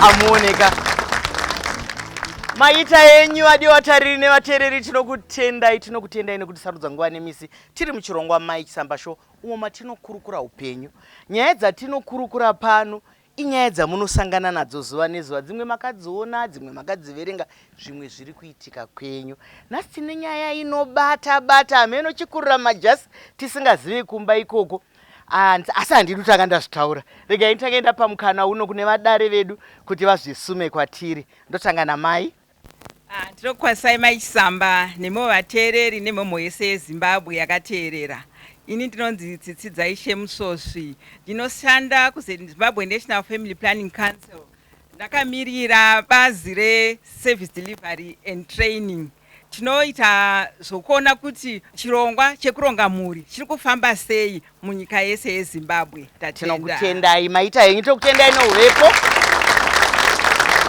Amuoneka. Maita enyu vadiwa vatariri nevateereri, tinokutendai, tinokutendai nekutisarudza nguva nemisi tiri muchirongwa Mai Chisamba Show, umo matinokurukura upenyu. Nyaya dzatinokurukura pano inyaya dzamunosangana nadzo zuva nezuva, dzimwe makadziona, dzimwe makadziverenga, zvimwe zviri kuitika kwenyu. Nhasi tine nyaya inobata bata hameno chikurura majasi tisingazive kumba ikoko. Asi handidi kutanga ndazvitaura, regai nditange ndapa mukana uno kune vadare vedu kuti vazvisume kwatiri. Ndotanga namai. Tinokukwazisai Mai Chisamba nemiwo vateereri nemhomho yese yeZimbabwe yakateerera. Ini ndinonzi Tsitsi Dzaishe Musvosvi. Ndinoshanda kuZimbabwe National Family Planning Council ndakamirira bazi reService Delivery and Training. Tinoita zvokuona kuti chirongwa chekuronga mhuri chiri kufamba sei munyika yese yeZimbabwe. Tatenda. Tinokutendai, maita henyu, tokutendai nouvepo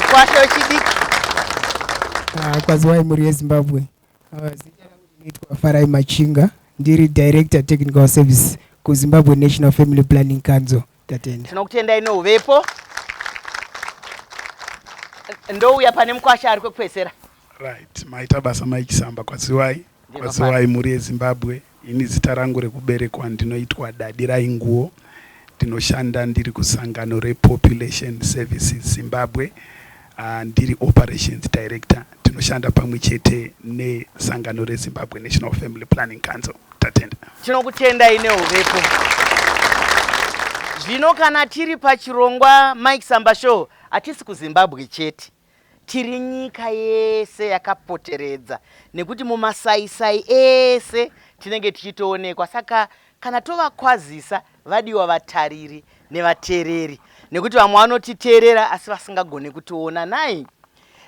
mukwasha wechidiki. Kwaziwai mhuri yeZimbabwe. Zita rangu ndinoitwa Farai Machinga, ndiri Director Technical Service kuZimbabwe National Family Planning Council. Tatenda. Tinokutendai nouvepo. Ndouya pane mukwasha ari kwekupedzisira. Right, maita basa Mai Chisamba, kwaziwai. Kwaziwai mhuri yeZimbabwe. Ini zita rangu rekuberekwa ndinoitwa Dadirai Nguwo. Ndinoshanda ndiri kusangano rePopulation Services Zimbabwe. Ndiri Operations Director. Tinoshanda pamwe chete nesangano reZimbabwe National Family Planning Council. Tatenda. Tinokutendai neuvepo. Zvino kana tiri pachirongwa Mike Samba Show, hatisi kuZimbabwe chete. Tiri nyika yese yakapoteredza nekuti mumasaisai ese tinenge tichitoonekwa. Saka kana tovakwazisa vadiwa vatariri nevateereri, nekuti vamwe vanotiteerera asi vasingagone kutiona. Nhai,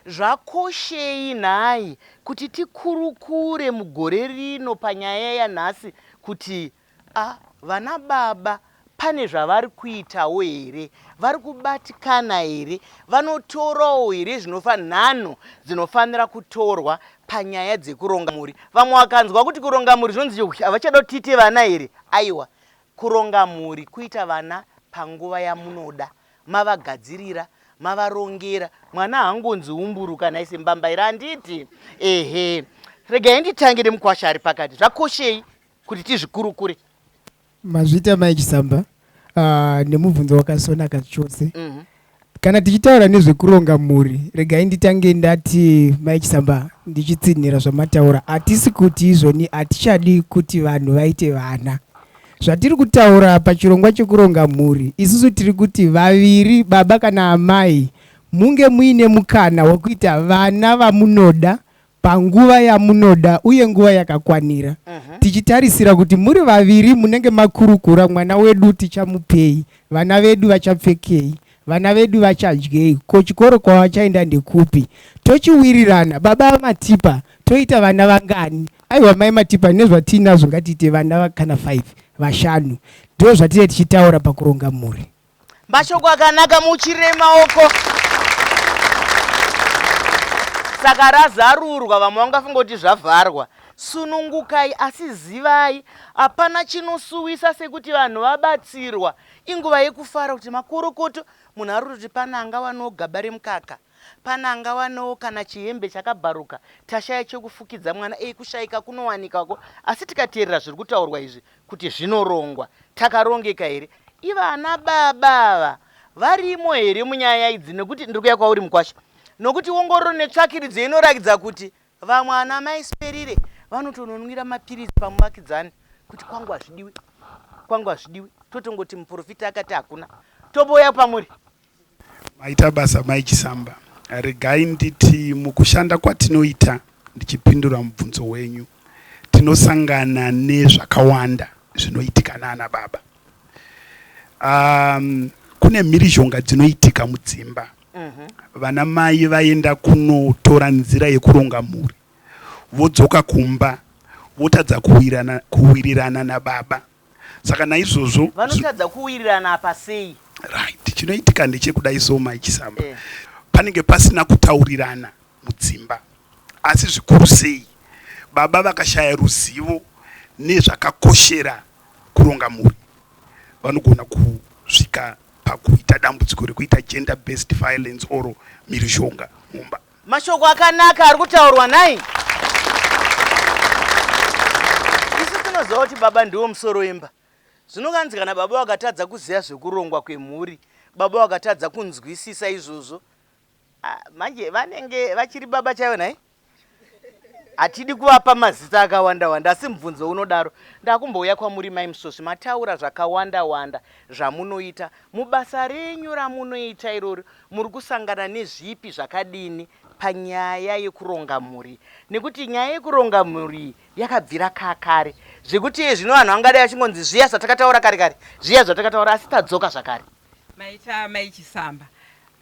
zvakoshei nhai kuti tikurukure mugore rino panyaya yanhasi kuti a vana baba pane zvavari kuitawo here, vari kubatikana here, vanotorawo here nhanho dzinofanira kutorwa panyaya dzekuronga mhuri. Vamwe vakanzwa kuti kuronga mhuri zvinonzi havachada kuti tiite vana here? Aiwa, kuronga mhuri kuita vana panguva yamunoda, mavagadzirira, mavarongera. Mwana haangonzi umburu kana ise mbambaira, handiti? Ehe, regai nditange nemukwasha ari pakati. Zvakoshei kuti tizvikurukure? Mazvita Mai Chisamba, nemubvunzo wakasonaka chose. Kana tichitaura nezvekuronga mhuri, regai nditange ndati Mai Chisamba, ndichitsinhira zvamataura, hatisi kuti izvoni hatichadi kuti vanhu vaite vana. Zvatiri kutaura pachirongwa chekuronga mhuri, isusu tiri kuti vaviri, baba kana amai, munge muine mukana wekuita vana vamunoda panguva yamunoda uye nguva yakakwanira, tichitarisira kuti muri vaviri munenge makurukura mwana wedu tichamupei, vana vedu vachapfekei, vana vedu vachadyei, ko chikoro kwavachaenda ndekupi, tochiwirirana. Baba Matipa, toita vana vangani? Aiwa mai Matipa, nezvatiinazvo ngatiite vana kana 5, vashanu. Ndo zvatinenge tichitaura pakuronga mhuri. Mashoko akanaka, muchire maoko. Saka razarurwa, vamwe vangafunga kuti zvavharwa. Sunungukai, asi zivai, hapana chinosuwisa sekuti vanhu vabatsirwa. Inguva yekufara kuti makorokoto, munhu ari kutoti pane angawanawo gaba remukaka, pane angawanawo kana chihembe chakabharuka, tashaya chekufukidza mwana. Ei, kushaika kunowanikako, asi tikateerera zviri kutaurwa izvi kuti zvinorongwa, takarongeka here? Ivana baba ava varimo here munyaya idzi? Nekuti ndiri kuya kwauri mukwasha, nokuti ongororo netsvakiridzo inorakidza kuti vamwe ana mai Siperire vanotononwira mapiritsi pamuvakidzani kuti kwangu hazvidiwi, kwangu hazvidiwi. Totongoti muprofita akati hakuna, toboya pamuri. Maita basa Mai Chisamba. Regai nditi mukushanda kwatinoita, ndichipindura mubvunzo wenyu, tinosangana nezvakawanda zvinoitika naana baba. Kune mhirizhonga dzinoitika mudzimba. Vana mai vaenda kunotora nzira yekuronga mhuri, vodzoka kumba votadza kuwirirana nababa. Saka naizvozvo vanotadza kuwirirana apa sei? Right, chinoitika ndechekudai so Mai Chisamba, panenge pasina kutaurirana mudzimba, asi zvikuru sei baba vakashaya ruzivo nezvakakoshera kuronga mhuri, vanogona kusvika pakuita dambudziko rekuita gender based violence or mhirizhonga mumba. Mashoko akanaka ari kutaurwa nhai. Isu tinoziva kuti baba ndiwo musoro wemba. Zvinokanzi kana baba vakatadza kuziva zvekurongwa kwemhuri, baba vakatadza kunzwisisa izvozvo, ah, manje vanenge vachiri baba chaivo nhai? Hatidi kuvapa mazita akawanda wanda asi mubvunzo unodaro. Ndakumbouya kwamuri Mai Musosvi, mataura zvakawanda wanda zvamunoita mubasa renyu ramunoita irori. Muri kusangana nezvipi zvakadini panyaya yekuronga mhuri? Nekuti nyaya yekuronga mhuri iyi yakabvira kakare zvekuti iye zvino vanhu vangadai vachingonzi zviya zvatakataura kare kare zviya zvatakataura asi tadzoka zvakare. Maita Mai Chisamba.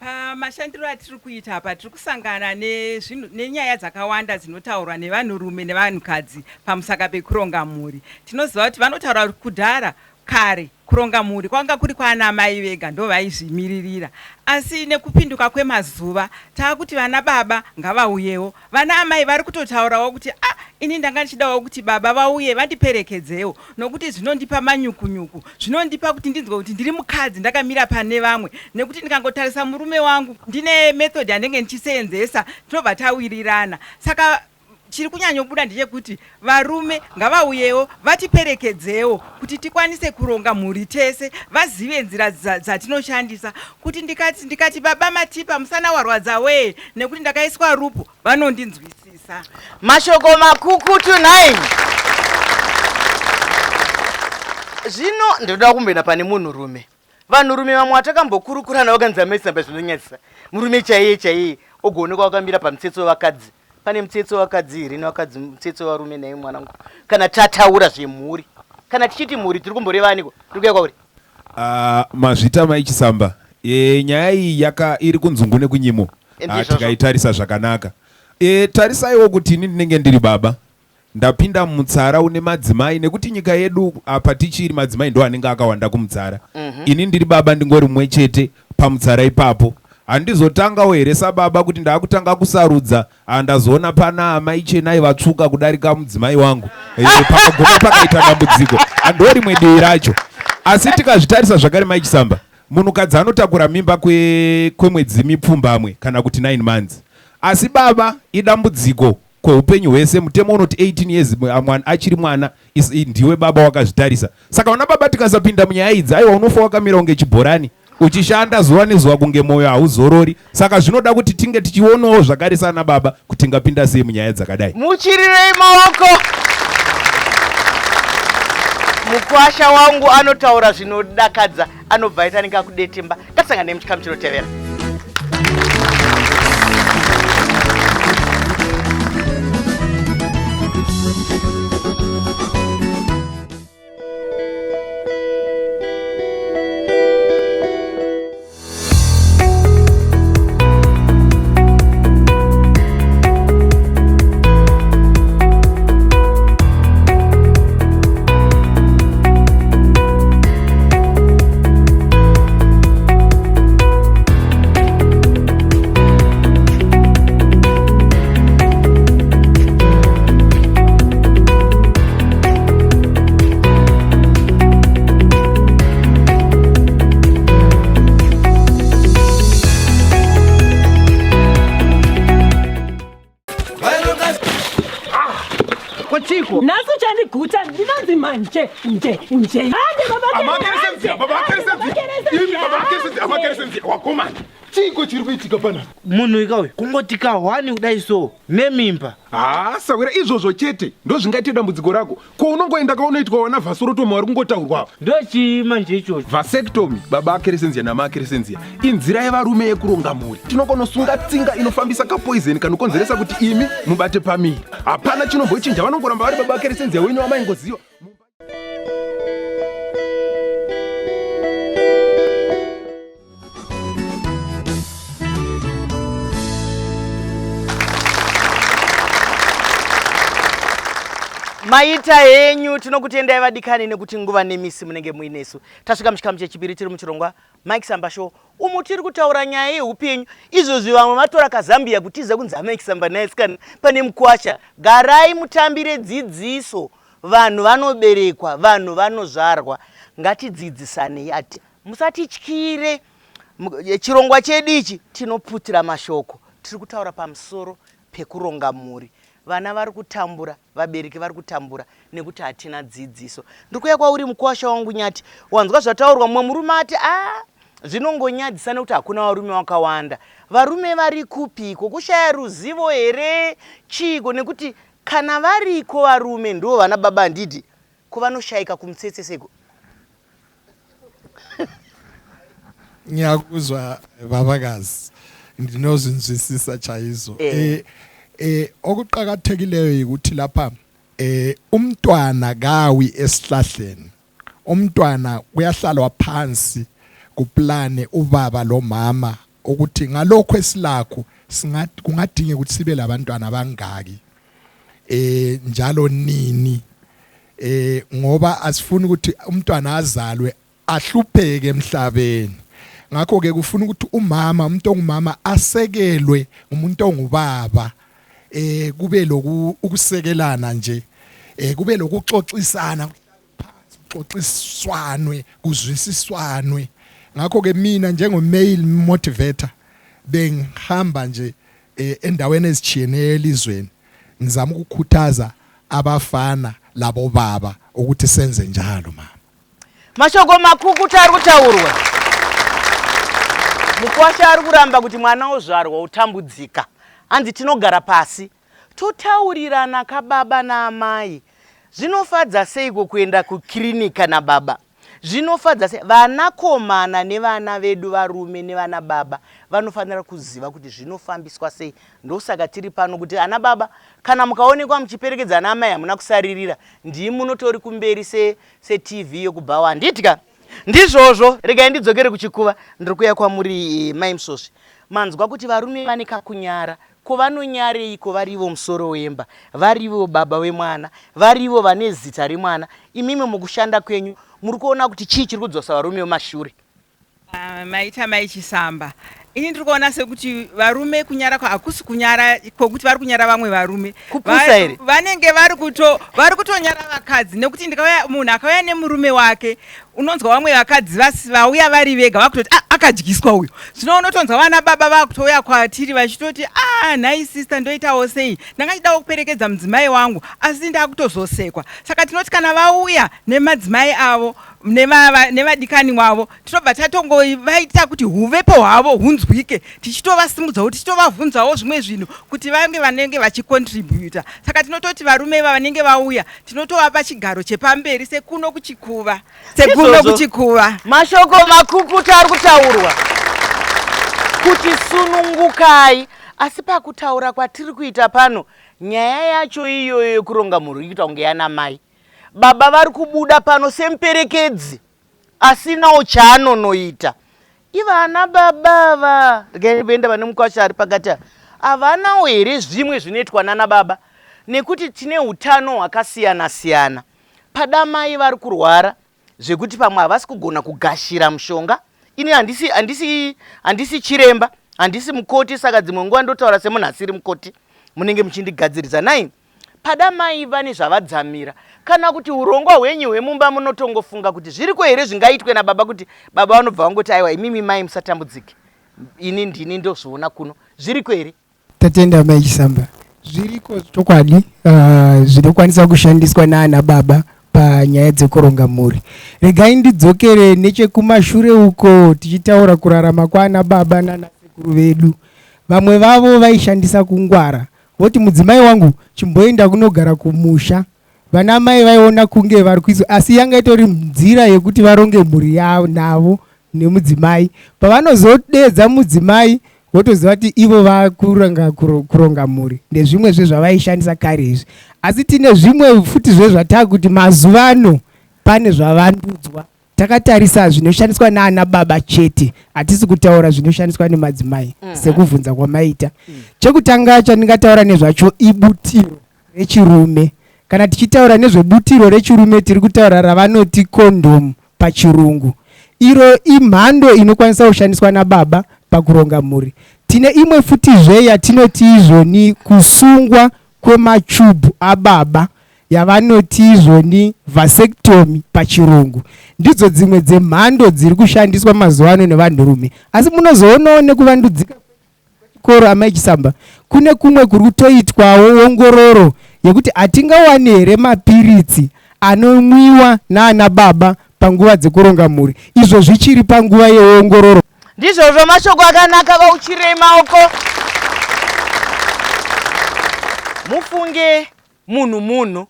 Pamashandiro atiri kuita apa tiri kusangana nenyaya dzakawanda dzinotaurwa nevanhurume nevanhukadzi pamusaka pekuronga mhuri. Tinoziva kuti vanotaura kuti kudhara kare kuronga mhuri kwanga kuri kwaana amai vega ndovaizvimiririra asi nekupinduka kwemazuva taakuti vana baba ngavauyewo. Vana amai vari kutotaurawo kuti ah ini ndanga ndichidawo kuti baba vauye vandiperekedzewo nokuti zvinondipa manyukunyuku zvinondipa kuti ndinzwe kuti ndiri mukadzi ndakamira pane vamwe nekuti ndikangotarisa murume wangu ndine method yandenge ndichiseenzesa tinobva tawirirana saka chiri kunyanyobuda ndechekuti varume ngavauyewo vatiperekedzewo kuti tikwanise kuronga mhuri tese vazive nzira dzatinoshandisa kuti ndikati ndikati baba matipa musana warwadza wee nekuti ndakaiswa rupu vanondinzwisisa. Mashoko makukutu nhai. Zvino ndinoda kumboenda pane munhurume. Vanhurume vamwe vatakambokurukura navo kanzi amai zvinonyadzisa. Murume chaiye chaiye ogoonekwa wakamira pamutsetse wevakadzi. Pane mutsetse wevakadzi here nevakadzi mutsetse wevarume nhai mwanangu? Kana tataura zvemhuri. Kana tichiti mhuri tiri kumboreva aniko? Tiri kuuya kwauri. Uh, mazvita mai Chisamba. E, nyaya iyi yaka iri kunzungu nekunyimo. Ah, tikaitarisa zvakanaka. E, tarisaiwo kuti ini ndinenge ndiri baba ndapinda mumutsara une madzimai nekuti nyika yedu apa tichiri madzimai ndo anenge akawanda kumutsara mm -hmm. Ini ndiri baba ndingori mumwe chete pamutsara ipapo handizotangawo here sababa kuti ndaakutanga kusarudza ah, ndazoona pana amai chenai vatsvuka kudarika mudzimai wangu eh, pakaguma pakaita dambudziko ando rimwe divi racho asi tikazvitarisa zvakare mai Chisamba munhukadzi anotakura mimba kwemwedzi mipfumbamwe kana kuti 9 months asi baba idambudziko kweupenyu hwese mutemo unoti 18 years mwana achiri mwana ndiwe baba wakazvitarisa saka vana baba tikasapinda munyaya idzi aiwa unofa wakamira kunge chibhorani uchishanda zuva nezuva kunge mwoyo hauzorori saka zvinoda kuti tinge tichionawo zvakare sana baba kuti tingapinda sei munyaya dzakadai muchirirei maoko mukwasha wangu anotaura zvinodakadza anobva aita anenge akudetemba ngatisangane muchikamu chinotevera Kochiko. Nhasi uchandiguta ndinonzi manje nje nje. Hande baba Amakeresenzia, baba Keresenzia. Imi baba Keresenzia, amakeresenzia. Wakomana. Chiiko chiri kuitika panapa? Munhu ika uyu kungoti kahwani kudai so nemimba. Haa sawira izvozvo chete ndozvingaite dambudziko rako. Ko unongoenda kaunoitwa wana vasorotomy wari kungotaurwa ava. Ndochii manje ichocho? Vasectomy baba akeresenzia namaakeresenzia inzira yevarume yekuronga mhuri. Tinokonosunga tsinga inofambisa kapoison kanokonzeresa kuti imi mubate pamiri. Hapana chinombochinja vanongoramba vari baba akeresenzia wenyu wamaingoziva. Maita henyu, tinokutendai vadikani nekuti nguva nemisi munenge muinesu. Tasvika muchikamu chechipiri tiri muchirongwa Mike Samba Show umo tiri kutaura nyaya yeupenyu. Izvozvi vamwe vatora kazambia kutiza kunzi aMike Samba nice kana pane mukwasha. Garai mutambire dzidziso. Vanhu vanoberekwa, vanhu vanozvarwa. Ngatidzidzisanei ati. Musatityire chirongwa chedu ichi, tinoputira mashoko. Tiri kutaura pamusoro pekuronga mhuri. Vana vari kutambura, vabereki vari kutambura nekuti hatina dzidziso. Ndiri kuuya kwauri mukuwasha wangu Nyati. Wanzwa zvataurwa, mumwe murume ati a ah, zvinongonyadzisa nekuti hakuna varume vakawanda. Varume vari kupiko? Kushaya ruzivo here? Chiiko? Nekuti kana variko varume ndivo vana baba handidi ko vanoshaika kumutsetse seko. Ngiyakuzwa babakazi ndinozvinzwisisa chaizvo. Eh. Eh, eh okuqakathekileyo yikuthi lapha eh umntwana kawi esihlahleni. Umntwana kuyahlalwa phansi kuplane ubaba lomama ukuthi ngalokho esilakho singathi kungadinga ukuthi sibe labantwana abangaki eh njalo nini eh ngoba asifuni ukuthi umntwana azalwe ahlupheke emhlabeni ngakho ke kufuna ukuthi umama umuntu ongumama asekelwe umuntu ongubaba eh kube loku ukusekelana nje eh kube lokuxoxisana phansi kuxoxiswanwe kuzwisiswanwe ngakho ke mina njengo male motivator bengihamba nje eh, endaweni ezitshiyeneyo elizweni ngizama ukukhuthaza abafana labo baba ukuthi senze njalo mama. Mashoko makukutu ari kutaurwa. Mukwasha ari kuramba kuti mwana ozvarwa otambudzika. Hanzi tinogara pasi totaurirana kababa naamai. Zvinofadza seiko kuenda kukirinika nababa? Zvinofadza sei vanakomana nevana vedu varume nevana baba vanofanira kuziva kuti zvinofambiswa sei. Ndosaka tiri pano kuti ana baba kana mukaonekwa muchiperekedza ana amai hamuna kusaririra ndimi munotori kumberi se seTV yokubhawa handiti ka? Ndizvozvo regai ndidzokere kuchikuva ndiri kuuya kwamuri mai Musvosvi. Manzwa kuti varume vane kakunyara Ko vanonyareiko varivo musoro wemba, varivo baba vemwana, varivo vane zita remwana. Imimi mukushanda kwenyu muri kuona kuti chii chiri kudzosa varume vemashure? Ah, maita mai Chisamba. Ini ndiri kuona sekuti varume kunyara kwa hakusi kunyara kwokuti vari kunyara vamwe varume. Kupusa here? Vanenge vari kuto vari kutonyara vakadzi nekuti ndikauya munhu akauya nemurume wake unonzwa vamwe vakadzi vasi vauya vari vega vakutoti ah, akadyiswa uyu zvino unotonzwa vana baba vakutouya kwatiri vachitoti ah, nhai sister ndoitawo sei ndanga ndichidawo kuperekedza mudzimai wangu asi ndakutozosekwa saka tinoti kana vauya nemadzimai avo nevadikani wavo tinobva tatongovaita kuti huvepo hwavo hunzwike tichitovasimudzawo tichitovavhunzawo zvimwe zvinhu kuti vange vanenge vachicontributa saka tinototi varume iva vanenge vauya tinotovapa chigaro chepamberi sekuno kuchikuva sekuno kuchikuva mashoko makukutu ari kutaurwa kuti sunungukai asi pakutaura kwatiri kuita pano nyaya yacho iyoyo yekuronga mhuri ikuita kunge yana mai baba vari kubuda pano semuperekedzi asinawo chaanonoita ivana baba ava regai voenda vane mukwasha ari pakati apa havanawo here zvimwe zvinoitwa nana baba nekuti tine utano hwakasiyana siyana pada mai vari kurwara zvekuti pamwe havasi kugona kugashira mushonga ini handisi handisi handisi chiremba handisi mukoti saka dzimwe nguva ndotaura semunhu asiri mukoti munenge muchindigadziridza nai Pada mai vane zvavadzamira kana kuti urongwa hwenyu hwemumba munotongofunga kuti zviriko here zvingaitwe nababa kuti baba vanobva vangoti aiwa imimi mai musatambudzike ini ndini ndozviona kuno zviriko here? Tatenda mai Chisamba. Zviriko chokwadi uh, zvinokwanisa kushandiswa naana baba panyaya dzekuronga mhuri. Regai ndidzokere nechekumashure uko tichitaura kurarama kwaana baba nana sekuru vedu. Vamwe vavo vaishandisa kungwara Voti mudzimai wangu chimboenda kunogara kumusha. Vana mai vaiona kunge vari kuiswa asi yanga itori nzira yekuti varonge mhuri yavo navo nemudzimai. Pavanozodedza mudzimai votoziva kuti ivo vakuronga kuronga mhuri ndezvimwe zvezvavaishandisa kare izvi. Asi tine zvimwe futi zvezvatakuti mazuva ano pane zvavandudzwa Takatarisa zvinoshandiswa naana baba chete, hatisi kutaura zvinoshandiswa nemadzimai mm -hmm. sekuvhunza kwamaita. Mm. Chekutanga chandingataura nezvacho ibutiro rechirume. Kana tichitaura nezvebutiro rechirume tiri kutaura ravanoti kondomu pachirungu. Iro imhando inokwanisa kushandiswa nababa pakuronga mhuri. Tine imwe futizve yatinoti izvoni kusungwa kwemachubhu ababa. yavanoti izvoni vasectomy pachirungu. Ndidzo dzimwe dzemhando dziri kushandiswa mazuva ano nevanhurume. Asi munozoonawo nekuvandudzika kwechikoro amai Chisamba, kune kumwe kuri kutoitwawo ongororo yekuti hatingawani here mapiritsi anomwiwa naana baba panguva dzekuronga mhuri, izvo zvichiri panguva yeongororo. Ndizvozvo mashoko akanaka vauchirei maoko. Mufunge munhu munhu.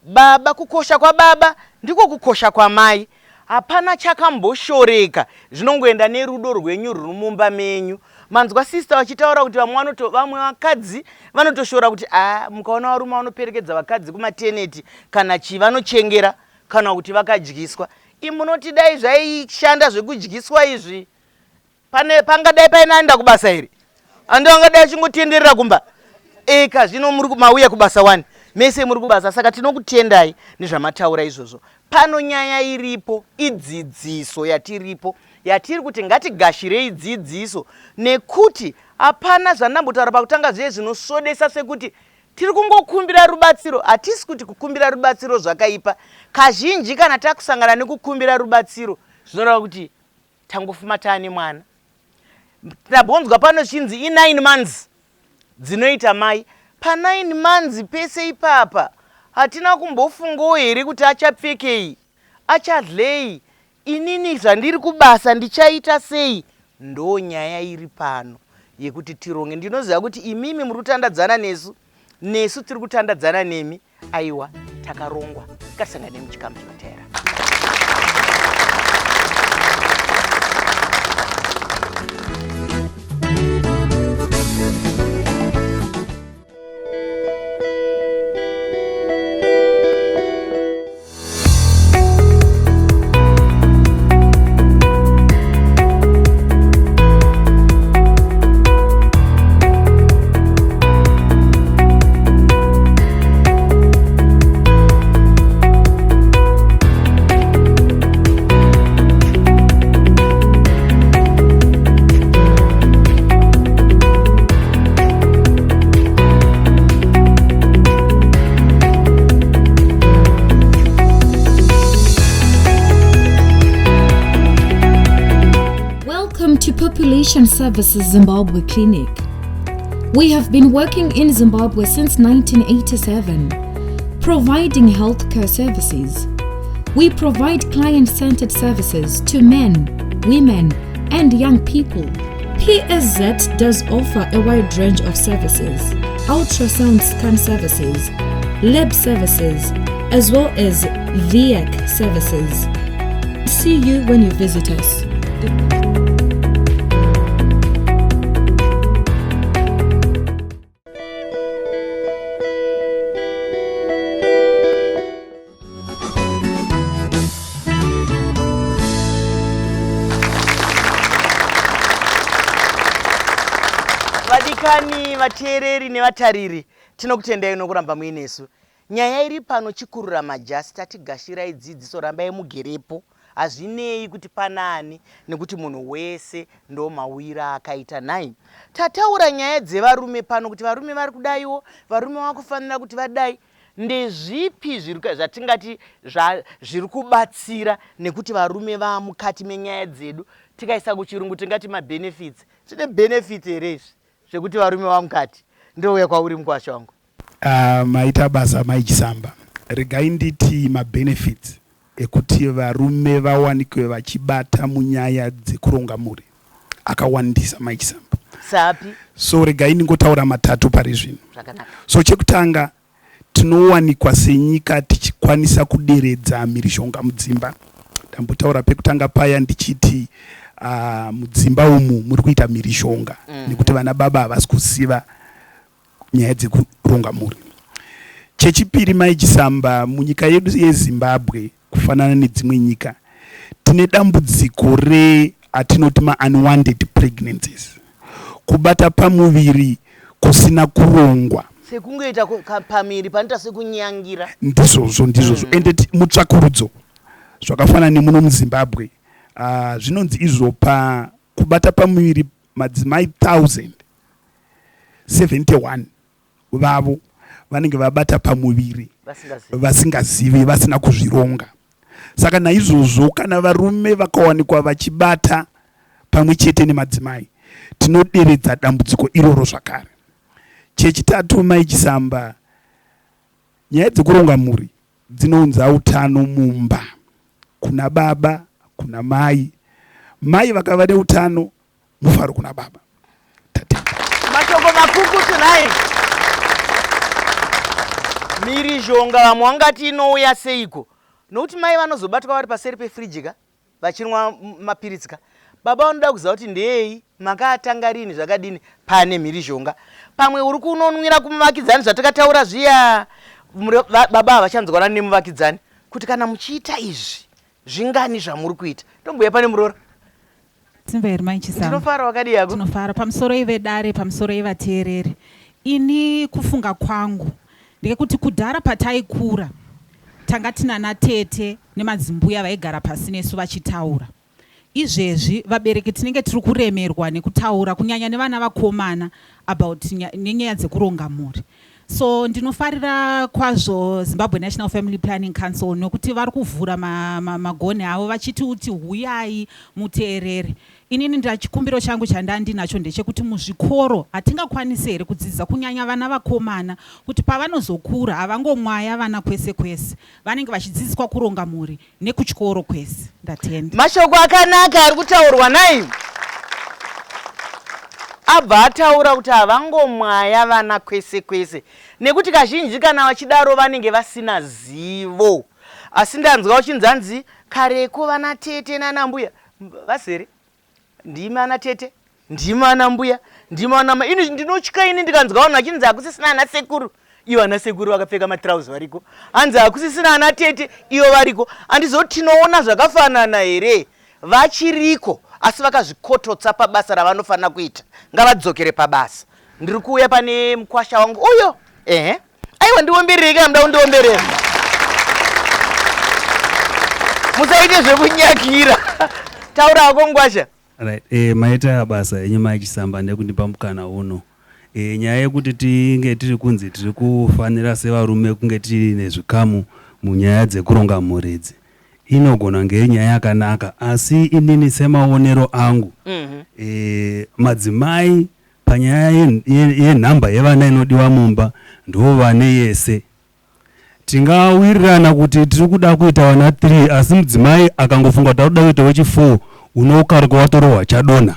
Baba kukosha kwababa ndiko kukosha kwamai. Hapana chakamboshoreka zvinongoenda nerudo rwenyu ruri mumba menyu. Manzwa sister vachitaura kuti vamwe vanoto vamwe vakadzi vanotoshora kuti a mukaona varume vanoperekedza vakadzi kumateneti kana chii vanochengera kana kuti vakadyiswa. Imi munoti dai zvaishanda zvekudyiswa izvi pane pangadai paine aenda kubasa here? Andi angadai achingotenderera kumba eka zvino muri mauya kubasa wani mese muri kubasa saka tinokutendai nezvamataura izvozvo. Pano nyaya iripo idzidziso yatiripo yatiri kuti ngatigashirei dzidziso nekuti hapana zvandambotaura pakutanga zviye zvinosvodesa sekuti Tiri kungokumbira rubatsiro, hatisi kuti kukumbira rubatsiro zvakaipa. Kazhinji kana takusangana nekukumbira rubatsiro zvinoreva kuti tangofuma taane mwana. Tabonzwa pano zvichinzi i9 months dzinoita mai. Pa9 months pese ipapa hatina kumbofungawo here kuti achapfekei, achadlei, Inini zvandiri kubasa ndichaita sei? Ndonyaya iri pano yekuti tironge. Ndinoziva kuti imimi muri kutandadzana nesu, nesu tiri kutandadzana nemi. Aiwa, takarongwa. Ngatisangane muchikamu chinotevera. Welcome to Population Services Zimbabwe Clinic. We have been working in Zimbabwe since 1987, providing healthcare services. We provide client centered services to men, women, and young people. PSZ does offer a wide range of services ultrasound scan services, lab services, as well as VIAC services. See you when you visit us. Vadikani vateereri nevatariri, tinokutendai nokuramba muinesu. Nyaya iri pano chikurura majasi tatigashirai dzidziso rambai mugerepo hazvinei kuti panaani nekuti munhu wese ndomauyiro aakaita nhai. Tataura nyaya dzevarume pano kuti varume vari kudaiwo varume vakufanira kuti vadai Ndezvipi zvatingati zviri kubatsira nekuti varume vamukati menyaya dzedu? Tikaisa kuchirungu tingati mabenefits. Zvine benefit here izvi zvekuti varume vamukati? Ndouya kwauri mukwasha wangu. Uh, maita basa mai Chisamba. Regai nditi mabenefits ekuti varume vawanikwe vachibata munyaya dzekuronga mhuri akawandisa mai Chisamba. Sapi? So regai ndingotaura matatu pari zvino. Zvakanaka. So chekutanga tinowanikwa senyika tichikwanisa kuderedza mhirizhonga mudzimba. Ndambotaura pekutanga paya ndichiti uh, mudzimba umu muri kuita mhirizhonga mm. nekuti vana baba havasi kuziva nyaya dzekuronga mhuri. Chechipiri Mai Chisamba, munyika yedu yeZimbabwe kufanana nedzimwe nyika tine dambudziko re atinoti maunwanted pregnancies, kubata pamuviri kusina kurongwa. Sekungoita pamiri panoita sekunyangira. Ndizvozvo, ndizvozvo. Mm. Ende mutsvakurudzo zvakafanana nemuno muZimbabwe uh, zvinonzi izvo pa kubata pamuviri madzimai 1000 71 vavo Vanenge vabata pamuviri vasingazivi, vasina kuzvironga. Saka naizvozvo kana varume vakawanikwa vachibata pamwe chete nemadzimai, tinoderedza dambudziko iroro zvakare. Chechitatu, Mai Chisamba, nyaya dzekuronga mhuri dzinounza utano mumba kuna baba, kuna mai. Mai vakava neutano, mufaro kuna baba. Tatenda. Mashoko makukutu nhai. Mhirizhonga vamwe vangati inouya seiko nokuti mai vanozobatwa vari paseri pefiriji ka vachinwa mapiritsi ka baba vanoda kuziva kuti ndeyei makaatanga rini zvakadini pane mhirizhonga pamwe uri kunonwira kumuvakidzani zvatakataura zviya baba havachanzwanani nemuvakidzani kuti kana muchiita izvi zvingani zvamuri kuita tombuya pane muroora Simba here mai Chisamba? Ndinofara wakadii hako? Tinofara. Pamusoro ive dare, pamusoro ivateereri. Ini kufunga kwangu ndekekuti kudhara pataikura tanga tinana tete nemadzimbuya vaigara pasi nesu vachitaura. Izvezvi vabereki tinenge tiri kuremerwa nekutaura kunyanya nevana vakomana about nenyaya dzekuronga mhuri. So ndinofarira kwazvo Zimbabwe National Family Planning Council nokuti vari kuvhura magonhi avo vachiti uti huyai muteerere. Inini ndachikumbiro changu chandandinacho ndechekuti muzvikoro hatingakwanisi here kudzidza kunyanya vana vakomana kuti pavanozokura havangomwaya vana kwese kwese vanenge vachidzidziswa kuronga mhuri nekuchikoro kwese. Ndatenda. Mashoko akanaka ari kutaurwa nhai. Abva ataura kuti havangomwaya vana kwese kwese nekuti kazhinji kana vachidaro vanenge vasina zivo. Asi ndanzwa uchinzi hanzi kareko vana tete nana mbuya vazere ndimi ana tete ndimi ana mbuya ndimi ana ma ini ndinotya ini ndikanzwa vanhu vachinzi hakusisina ana sekuru ivo ana sekuru vakapfeka matirauzi variko hanzi hakusisina ana tete ivo variko handizoti tinoona zvakafanana here vachiriko asi vakazvikototsa pabasa ravanofanira kuita ngavadzokere pabasa ndiri kuuya pane mukwasha wangu uyo ehe aiwa ndiombererei kana muda kundiomberera musaite zvekunyakira taura hako ngwasha Right. E, maita basa enyu mai Chisamba nekundipa mukana uno. E, nyaya yekuti tinge tiri kunzi tiri kufanira sevarume kunge tiine zvikamu munyaya dzekuronga mhuri idzi inogona kunge iri nyaya yakanaka asi inini semaonero angu mm -hmm. e, madzimai Panyaya yenhamba yevana inodiwa mumba ndovane yese. Tingawirirana kuti tiri kuda kuita vana 3 asi mudzimai akangofunga kuti arikuda kuita wechi 4 unokaruka watorohwa chadonha.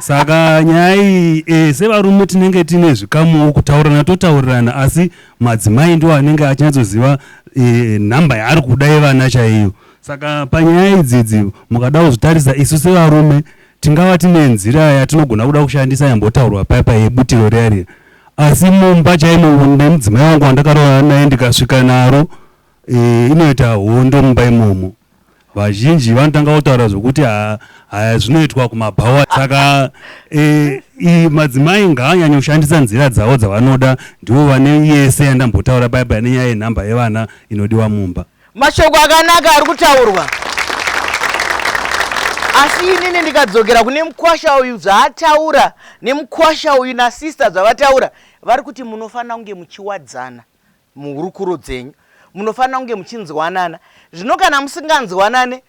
Saka nyaya iyi e, sevarume tinenge tine zvikamuwo kutaurirana totaurirana asi madzimai ndiwo anenge achinyatsoziva e, nhamba yaari kuda yevana chaiyo. Saka panyaya idzidzi mukada kuzvitarisa isu sevarume Tingava tine nzira yatinogona kuda kushandisa yambotaurwa paya paya yebutiro riya riya asi mumba chaimo nemudzimai wangu wandakaroorana naye ndikasvika naro e, inoita hondo mumba imomo vazhinji vanotanga kutaura zvokuti haya zvinoitwa kumabhawa saka e, madzimai ngaanyanye kushandisa nzira dzavo dzavanoda ndivo vane yese yandambotaura paya paya nenyaya yenhamba yevana inodiwa mumba Mashoko akanaka ari kutaurwa. Asi inini ndikadzokera kune mukwasha uyu zvaataura nemukwasha uyu nasister zvavataura vari kuti munofanira kunge muchiwadzana muhurukuro dzenyu munofanira kunge muchinzwanana zvino kana musinganzwanane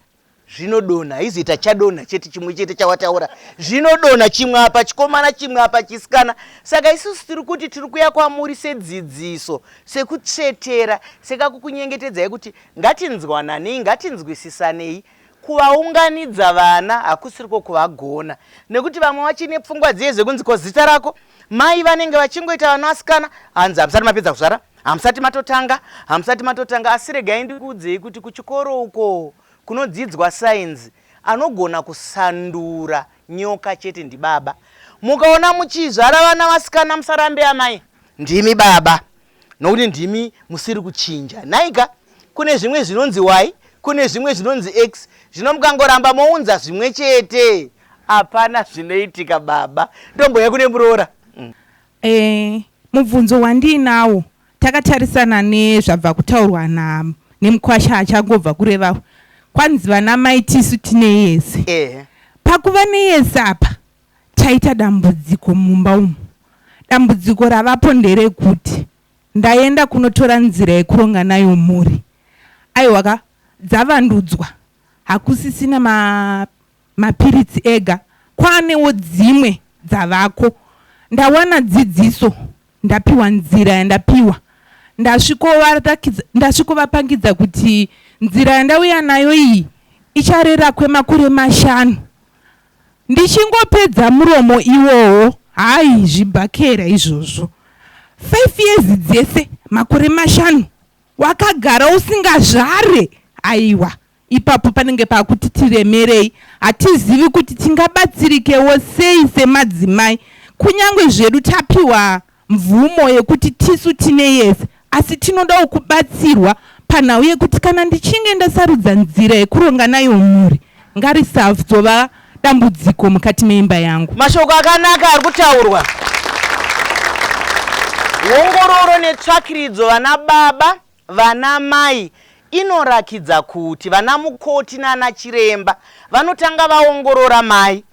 Zvinodonha haizoita chadonha chete chimwe chete chawataura zvinodonha chimwe apa chikomana chimwe apa chisikana saka isusu tiri kuti tiri kuya kwamuri sedzidziso sekutsvetera sekakukunyengetedzai kuti ngatinzwananei ngatinzwisisanei kuvaunganidza vana hakusiriko kuvagona nekuti vamwe vachine pfungwa dziye dzekunzi ko zita rako mai vanenge vachingoita vana vasikana hanzi hamusati mapedza kuzvara hamusati matotanga hamusati matotanga asi regai ndikuudzei kuti kuchikoro uko kunodzidzwa sainzi anogona kusandura nyoka chete ndibaba mukaona muchizvara vana vasikana musarambe amai ndimi baba nokuti ndimi musiri kuchinja nhaika kune zvimwe zvinonzi y kune zvimwe zvinonzi x zvino mukangoramba mounza zvimwe chete hapana zvinoitika baba ndomboya kune muroora mm. Eh, mubvunzo wandiinawo takatarisana nezvabva kutaurwa na nemukwasha achangobva kureva kwanzi vana mai tisu tine yese Ehe. pakuva neyese apa taita dambudziko mumba umu. Dambudziko ravapo nderekuti ndaenda kunotora nzira yekuronga nayo mhuri. Aiwa ka, dzavandudzwa, hakusisina ma, mapiritsi ega, kwaanewo dzimwe dzavako. Ndawana dzidziso, ndapiwa nzira yandapiwa. Ndasvikovarakidza, ndasvikovapangidza kuti nzira yandauya nayo iyi icharera kwemakore mashanu. Ndichingopedza muromo iwowo, hayi zvibhakera izvozvo. Five years dzese, makore mashanu, wakagara usingazvare? Aiwa, ipapo panenge pakuti tiremerei. Hatizivi kuti tingabatsirikewo sei semadzimai. Kunyangwe zvedu tapiwa mvumo yekuti tisu tine yese, asi tinodawo kubatsirwa panhau yekuti kana ndichinge ndasarudza nzira yekuronga nayo mhuri, ngarisazova dambudziko mukati meimba yangu. Mashoko akanaka ari kutaurwa. Wongororo netsvakiridzo vana baba, vana mai inorakidza kuti vana mukoti nana chiremba vanotanga vaongorora mai.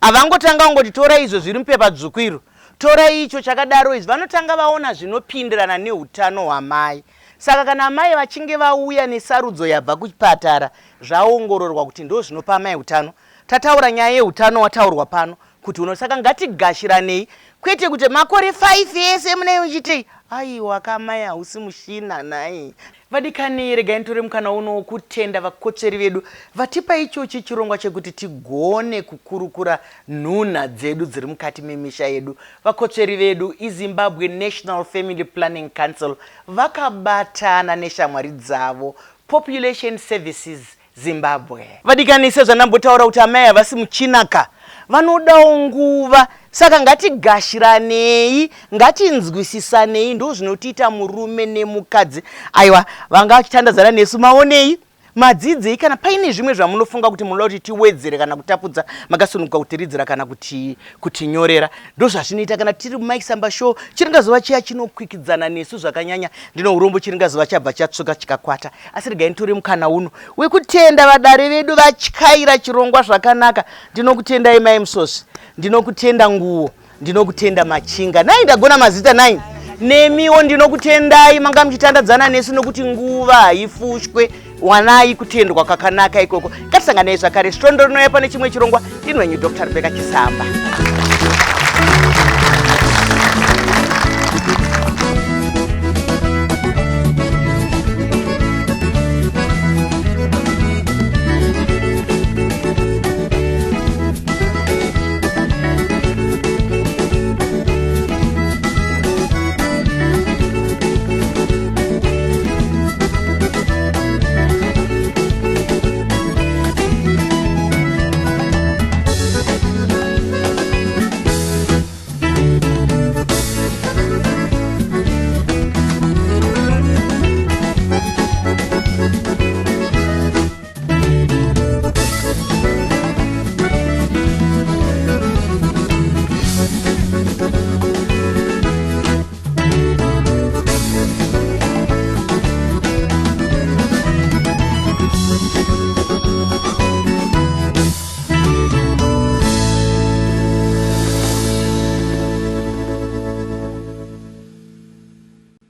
Havangotanga kungoti tora izvo zviri mupepa dzvuku iro, tora icho chakadaro izvi. Vanotanga vaona zvinopindirana neutano hwamai. Saka kana amai vachinge vauya nesarudzo yabva kuchipatara, zvaongororwa kuti ndozvinopa amai utano. Tataura nyaya yeutano wataurwa pano kuti uno saka ngatigashiranei kwete kuti makore 5 ese munei uchitei. Aiwa kamai hausi mushina nhai. Vadikani regai nditore mukana uno wokutenda vakotsveri vedu vatipa ichochi chirongwa chekuti tigone kukurukura nhunha dzedu dziri mukati memisha yedu. Vakotsveri vedu iZimbabwe National Family Planning Council vakabatana neshamwari dzavo Population Services Zimbabwe. Vadikani sezvandambotaura kuti amai havasi muchina ka vanodawo nguva saka ngatigashiranei ngatinzwisisanei ndozvinotiita murume nemukadzi aiwa vanga vachitandadzana nesu maonei madzidzei kana paine zvimwe zvamunofunga kuti munoda kuti tiwedzere kana kutapudza makasununguka kutiridzira kana kuti kutinyorera ndozvazvinoita kana tiri muMike Samba Show chiringazuva chiya chinokwikwidzana nesu zvakanyanya ndino urombo chiringazuva chabva chatsvuka chikakwata asi regai nditore mukana uno wekutenda vadare vedu vatyaira chirongwa zvakanaka ndinokutendai mai Musosvi ndinokutenda Nguwo ndinokutenda Machinga nai ndagona mazita nai nemiwo ndinokutendai manga muchitandadzana nesu nokuti nguva haifushwe wanai kutendwa kwakanaka ikoko ngatisanganei zvakare svondo rinouya pane chimwe chirongwa ndini wenyu Dr Rebecca Chisamba.